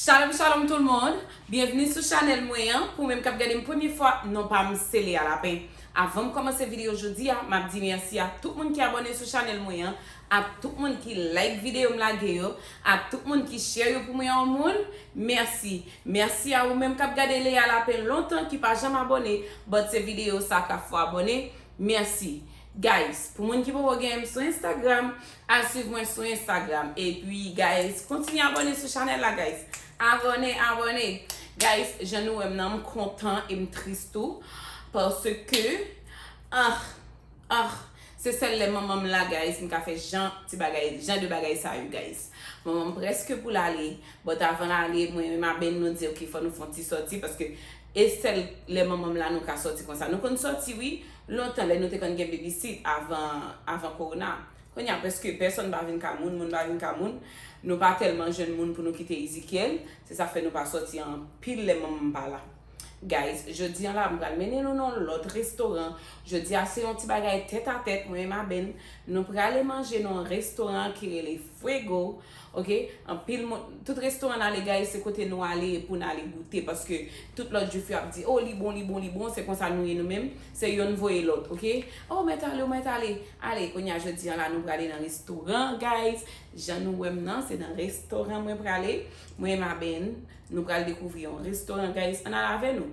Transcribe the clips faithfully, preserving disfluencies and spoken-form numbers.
Shalom, shalom tout le monde. Byenvni sou chanèl mwen an. Pou menm k ap gade m premye fwa, non pa m se Lea Lapin. Avan m kòmanse videyo jodi a, m ap di mèsi a tout moun ki abòne sou chanèl mwen an, a tout moun ki like videyo m lage yo, a tout moun ki share yo pou mwen yon moun. Mèsi. Mèsi a ou menm k ap gade Lea Lapin lontan ki pa janm abòne, but se videyo sa k ap fè w abòne. Mèsi. Guys, pou moun ki poko gen m sou Instagram, al swiv mwen sou Instagram. Epi, guys, kontinye abòne sou chanèl la, guys. Abòne, abòne. Guys, jan nou wè m nan, m kontan e m tris tou. Paske, ah, ah, se sèl lè manman m la, guys, m ka fè jan ti bagay, jan de bagay sa yo, guys. Manman m prèske pou l ale, but avan l ale, mwen menm a Ben nou di, ok, fò nou fè yon ti sòti, paske e sèl lè manman m la nou ka sòti konsa. Nou konn sòti, wi, lontan lè nou te konn gen babysit avan, avan kowona. Kounye a, prèske pèsonn pa vin ka moun, moun pa vin ka moun. Nou pa tèlman jwenn moun pou nou kite Ezekiel. Se sa k fè nou pa sòti anpil lè manman m pa la. Guys, jodi a la, m pral mennen nou nan yon lòt restoran. Jodi a, se yon ti bagay tèt a tèt, mwen e Maben. Nou prale manje nan yon restoran ki rele Fuego. Ok, anpil moun, tout restoran n ale, guys, se kote nou ale pou n ale goute, paske tout lòt jwif yo ap di, oh, li bon, li bon, li bon, se konsa nou ye nou menm, se yonn voye lòt, ok? Oh, mèt ale, oh, mèt ale. Ale, kounye a jodi a la, nou prale nan restoran, guys. Jan nou wè m nan, se nan restoran mwen prale. Mwen e Maben, nou pral dekouvri yon restoran, guys. Ann al avè nou.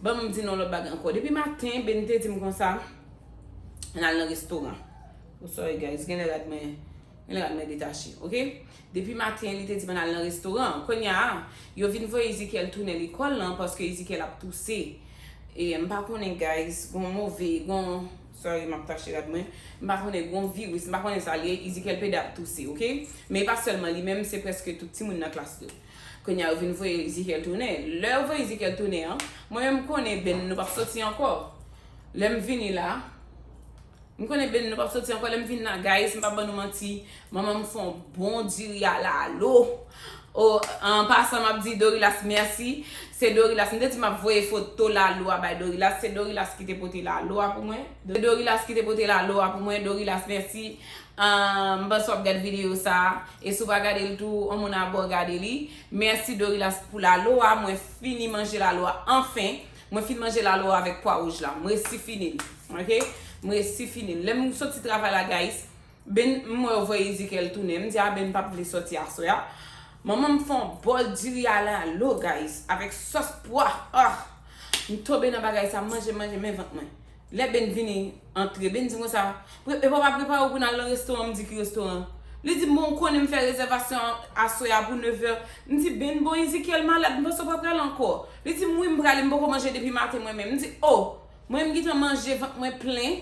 Ban m di nou lòt bagay ankò. Depi maten, Ben te di m konsa, ann al nan restoran. Oh, sorry, guys, genlè rad mwen, genlè rad mwen detache, ok? Depi maten, li te di m ann al nan restoran. Kounye a, yo vin voye Ezekiel tounen lekòl lan paske Ezekiel ap touse. E m pa konnen, guys, gon move, gon, sorry, m ap tache rad mwen. M pa konnen gon viris, m pa konnen sa l ye, Ezekiel Peda ap touse, ok? Men e pa sèlman li menm, se prèske tout timoun nan klas li. Kounye a, yo vin voye Ezekiel tounen. Lè yo voye Ezekiel tounen an, mwen menm m konnen Ben, nou p ap soti ankò. Lè m vini la, m konnen Ben, nou p ap soti ankò. Lè m vin la, guys, m p ap ban nou manti, manman m fè yon bon diri a lalo. O, an pasan, m ap di Dorilas mèsi. Se Dorilas, m te di m ap voye foto lalo a bay Dorilas. Se Dorilas ki te pote lalo a pou mwen. Se Dorilas ki te pote lalo a pou mwen. Dorilas, mèsi. Ah, m panse w ap gad videyo sa a. E si w pa gade l tou, yon moun a ba w gade li. Mèsi Dorilas pou lalo a. Mwen fini manje lalo a anfen. Mwen fin manje lalo a avèk pwa wouj la. M resi fini l. Ok? M resi fini l. Lè m soti travay la, guys, Ben, m wè yo voye Ezekiel tounen. M di a Ben p ap vle sòti aswè a. Manman m fè yon bòl diri a lalo, guys, avèk sòs pwa. Ah! M tonbe nan bagay sa, m manje, m manje, men vant mwen. Lè Ben vini antre, Ben di m konsa, "Pre-, e papa prepare w pou n al nan restoran?" M di, "Ki restoran?" Li di m, "Bon, ou konnen m fè rezèvasyon aswè a pou nevè." M di, "Ben, bon, Ezekiel malad, m panse w pa prale ankò." Li di m, "Wi, m prale, m poko manje depi maten mwen menm." M di, "O, mwen m gentan manje, vant mwen plen.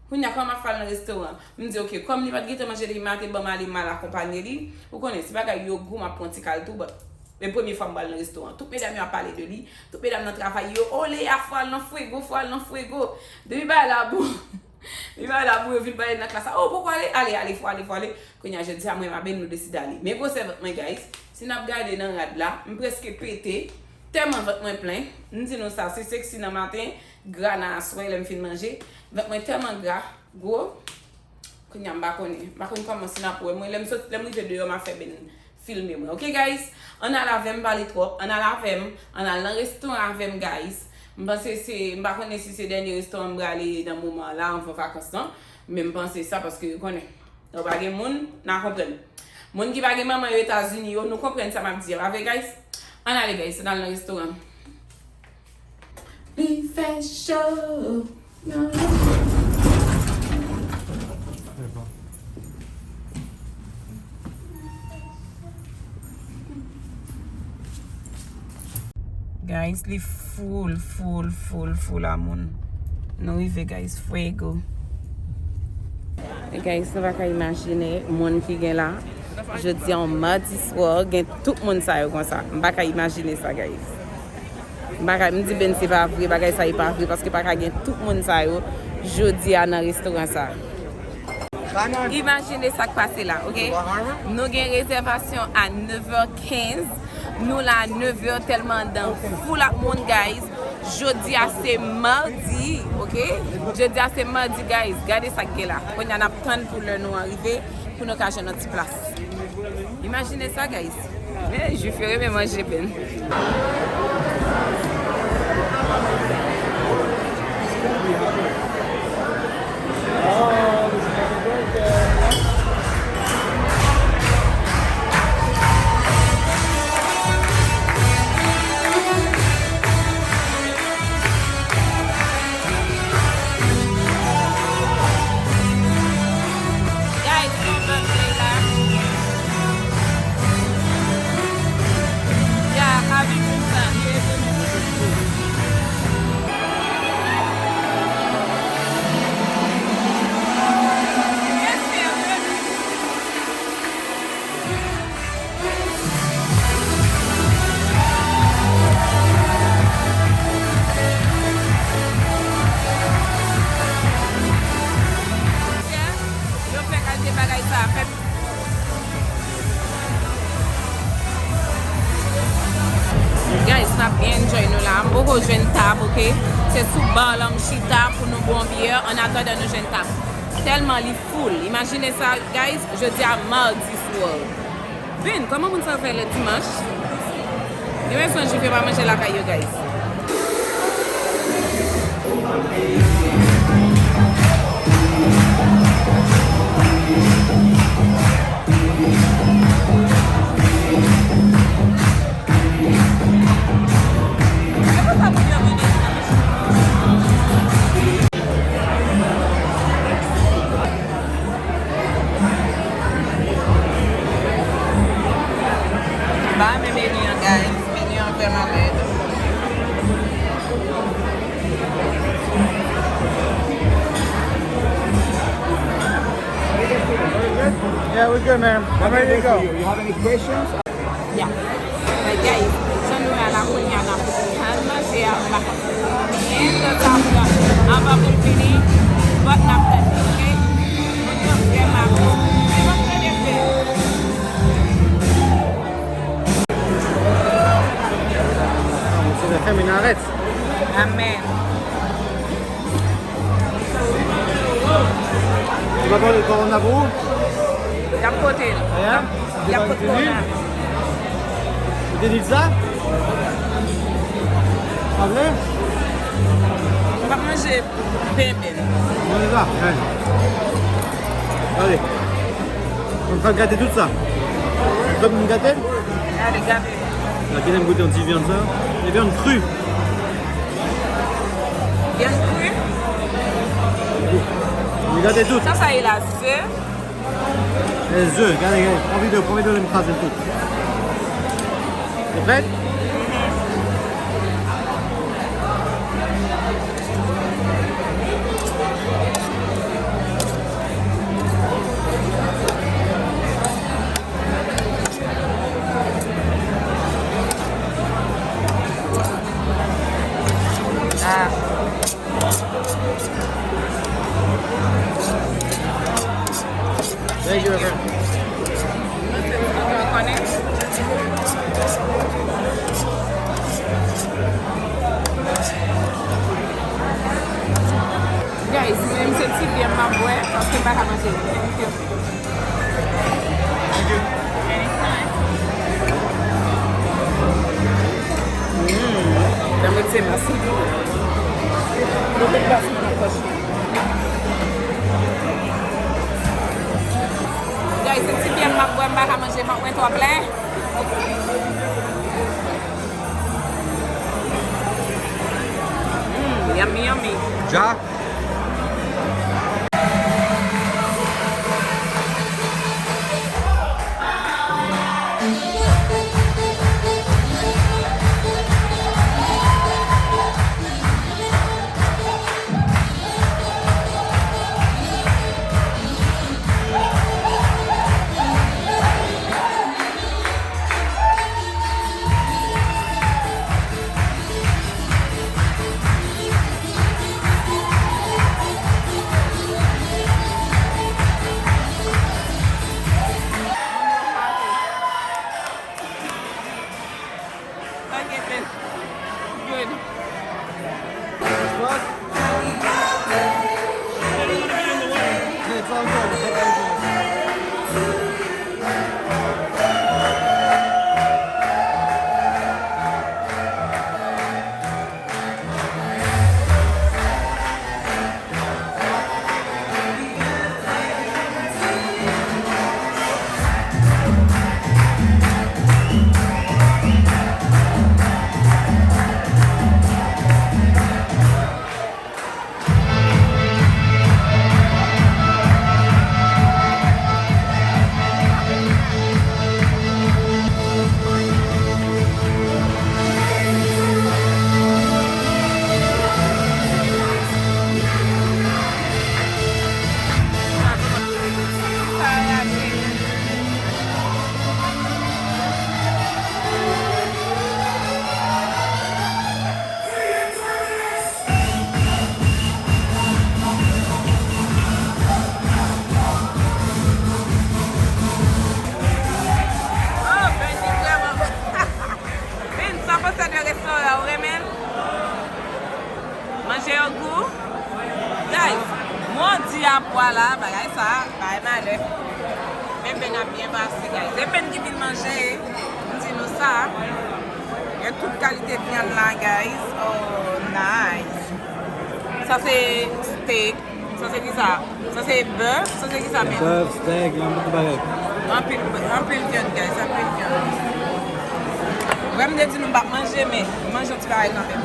Kounye a, kòman m ap fè al nan restoran?" M di, "Ok, kòm li pa t gentan manje depi maten, ban m ale, m al akonpanye li." Ou konnen, si bagay yo gou, m ap pran ti kal tou, but e premye fwa m pral nan restoran. Tout medam yo ap pale de li. Tout medam nan travay yo, "O, Lea, fò al nan Fuego, fò al nan Fuego." Depi bagay la bon, depi bagay la bon, yo vin pale nan klas la, "O, poko ale, ale, ale, fò ale, fò ale." Kounye a, jodi a, mwen, Maben, nou deside ale. Men gwosè vant mwen, guys, si n ap gade nan rad la, m prèske pete, tèlman vant mwen plen. M di nou sa, se seksi nan maten, gra nan aswè, lè m fin manje. Vant mwen tèlman gra, gwo. Kounye a m pa konnen. M pa konn kòman si n ap wè mwen. Lè m sot, lè m rive deyò, m a fè Ben filme mwen. Ok, guys? Ann al avè m, pale twòp. Ann al avè m. Ann al nan restoran avè m, guys. M panse se, m pa konnen si se dènye restoran m prale nan moman an la, anvan vakans lan. Men m panse sa, paske ou konnen, lè w pa gen moun, n a konprann. Moun ki pa gen manman yo Etazini yo, nou konprann sa m ap di a, pa vre, guys? Ann ale, guys, ann al nan restoran. Li fè cho. Guys, li full, full, full, full a moun. Nou rive, guys, Fuego. E guys, nou pa ka imajine moun ki gen la. Jodi a, yon madi swa, gen tout moun sa yo konsa. M pa ka imajine sa, guys. M pa ka, m di Ben se pa vre, bagay sa e pa vre, paske pa ka gen tout moun sa yo jodi a nan restoran sa. Imajine sa k pase la, ok? Nou gen rezèvasyon a nevè kenz. Nou la nevè tèlman dan foul ak moun, guys. Jodi a se madi, ok? Jodi a se madi, guys. Gade sa k gen la. Kounye a n ap tann pou lè nou an rive, pou nou ka jwenn yon ti plas. Imajine sa, guys. Men, Jwif yo renmen manje bèn. Guys, nou nan vlog la. Ya, happy Christmas. Yo fè kalite bagay sa a fèt. Guys, n ap enjoy nou la. M poko jwenn tab, oke? Se sou bar la m chita pou nou bwè yon byè, an atandan nou jwenn tab. Tèlman li full. Imajine sa, guys, jodi a madi swa. Ben, kòman moun sa yo fè lè dimanch? Gen rezon Jwif yo pa manje lakay yo, guys. Ba men meni an, guys. Meni an vrèman rèd. Yeah, we're good, man. I'm ready to go. You have any questions? Ya. But guys, jan nou wè a la kounye a n ap al manje a, m pa konn konbyen tan sa pran anvan pou l fini, but n ap tande, oke? Moun yo vrèman bon. Se pa trè byen fè. Se la fèm in arèt. Amèn. Ou pa pale kòwona pou ou? Y ap pote l. Hein? Y ap pote kòwona. Ou te di sa? Pa vre? M p ap manje pen bèn. Manje sa? Hein. Gade. Mwen fè gate tout sa. Fòk nou gate l? Gade, gade. La, genlè m goute yon ti vyann sa. E vyann kri. Vyann kri? Nou gate tout. Sa, sa ye la, ze? E ze, gade, gade. Pran videyo, pran videyo, lè m kraze l tout. Ou prèt? Ah. Thank you, my friend. Guys, mwen menm se ti byè m ap bwè, paske m pa ka manje. Thank you. Anytime. Mm. Sa mete mas. Mete mas nan pòch li. Guys, se ti byè m ap bwè, m pa ka manje, vant mwen twò plen. Mm, yummy, yummy. Ja? Okay, good. It's all good. It's all good. Konsèy de restoran, ou renmen l? Manje yo gou? Guys, mwen di a pwa la, bagay sa, bagay malè. Men Ben ap byen pase, guys. E Ben ki vin manje, m di nou sa. Gen tout kalite vyann la, guys. Oh, nice. Sa se steak. Sa se ki sa? Sa se bèf? Sa se ki sa menm? Bèf, stèk, gen anpil bagay. Anpil, anpil vyann, guys, anpil vyann. Wè m te di nou m p ap manje, men manje yon ti bagay kanmenm.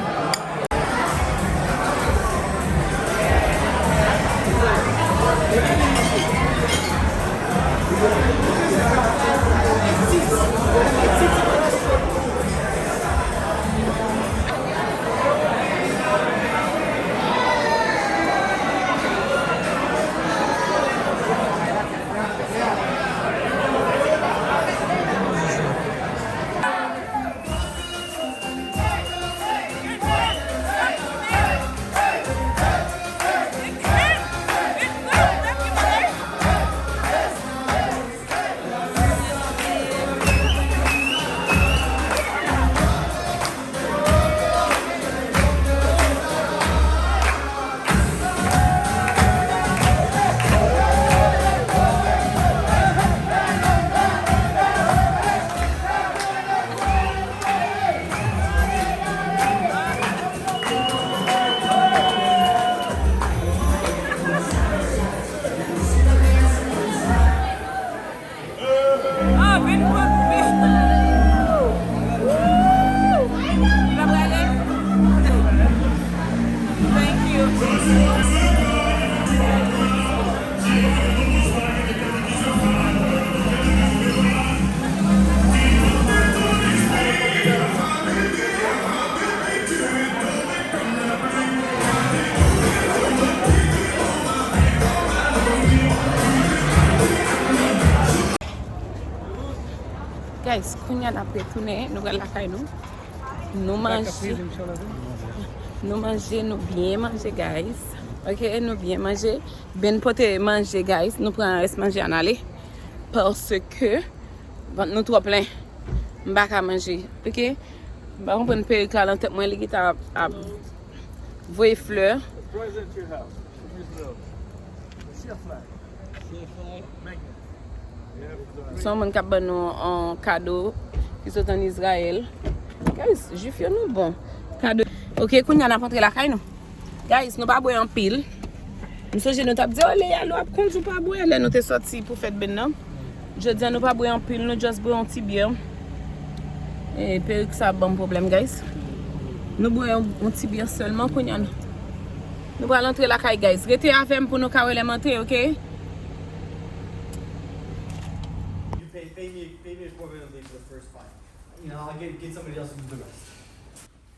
Ah, vin pran pi. Woo! Woo! Li pa prale? Thank you. Guys, kounye a n ap retounen, nou pral lakay nou. Nou manje. Nou manje, nou byen manje, guys. Ok, nou byen manje. Ben pote manje, guys. Nou pran rès manje a n ale. Paske vant nou twò plen. M pa ka manje. Ok? M pa konprann perik la nan tèt mwen, li gentan ap, ap voye flè. Se yon moun k ap ban nou yon kado ki sot ann Izrayèl. Guys, jwif yo nou bon. Kado. Ok, kounye a n ap antre lakay nou. Guys, nou pa bwè anpil. M sonje nou t ap di, "Oh, Leya, lè w ap kondui, w pa bwè," lè nou te sòti pou fèt Ben nan. Jodi a, nou pa bwè anpil, nou just bwè yon ti byè. E, perik sa ap ban m pwoblèm, guys. Nou bwè yon, yon ti byè sèlman kounye a. Nou pral antre lakay, guys. Rete avè m pou nou ka wè lè m antre, ok? You pay, pay me, pay me a quarter of the first five. You know, I'll get, get somebody else to do the rest.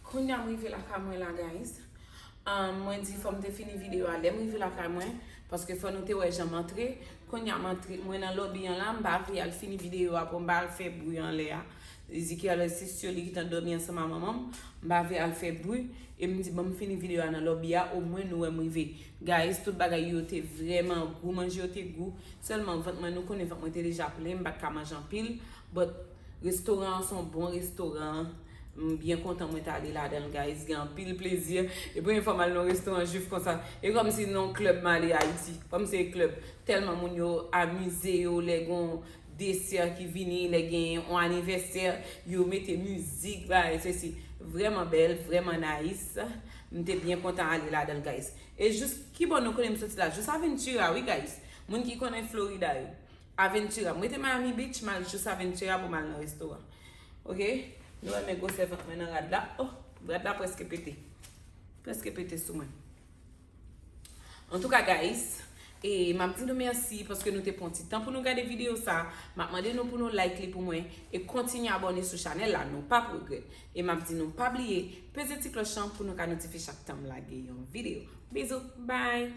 Kounye a m rive lakay mwen la, guys. Um, mwen di fò m te fini videyo a lè m rive lakay mwen, paske fò nou te wè jan m antre. Kounye a m antre, mwen nan lobby an la, m pa vle al fini videyo a pou m pa al fè bri anlè a. Ezekiel, se sè li ki t ap dòmi ansanm a manman m, m pa vle al fè bri, e m di ban m fini videyo a nan lobby a, omwen nou wè m rive. Guys, tout bagay yo te vrèman gou, manje yo te gou, sèlman vant mwen, nou konnen vant mwen te deja plen, m pa t ka manje anpil, but restoran an se yon bon restoran. M byen kontan mwen t ale ladan l, guys. Gen anpil plezi. E premye fwa m al nan yon restoran jwif konsa. E kòmsi nan yon klèb m ale Ayiti. Kòmsi e klèb. Tèlman moun yo amize yo lè gen yon desè ki vini, lè gen yon anivèsè, yo mete mizik, bagay, sesi. Vrèman bèl, vrèman nice. M te byen kontan ale ladan l, guys. E jis, kibò nou konnen m soti la? Jis Aventura, wi, guys. Moun ki konnen Florida yo. Aventura. M rete Miami Beach, m al jis Aventura pou m al nan restoran. Ok? Nou wè men gwosè vant mwen nan rad la. Oh, rad la prèske pete. Prèske pete sou mwen. Antouka, guys, e m ap di nou mèsi paske nou te pran ti tan pou nou gade videyo sa. M ap mande nou pou nou like li pou mwen e kontinye abòne sou chanèl la, nou p ap regrèt. E m ap di nou pa bliye peze ti klòch lan pou nou ka notifye chak tan m lage yon videyo. Bizou, bye!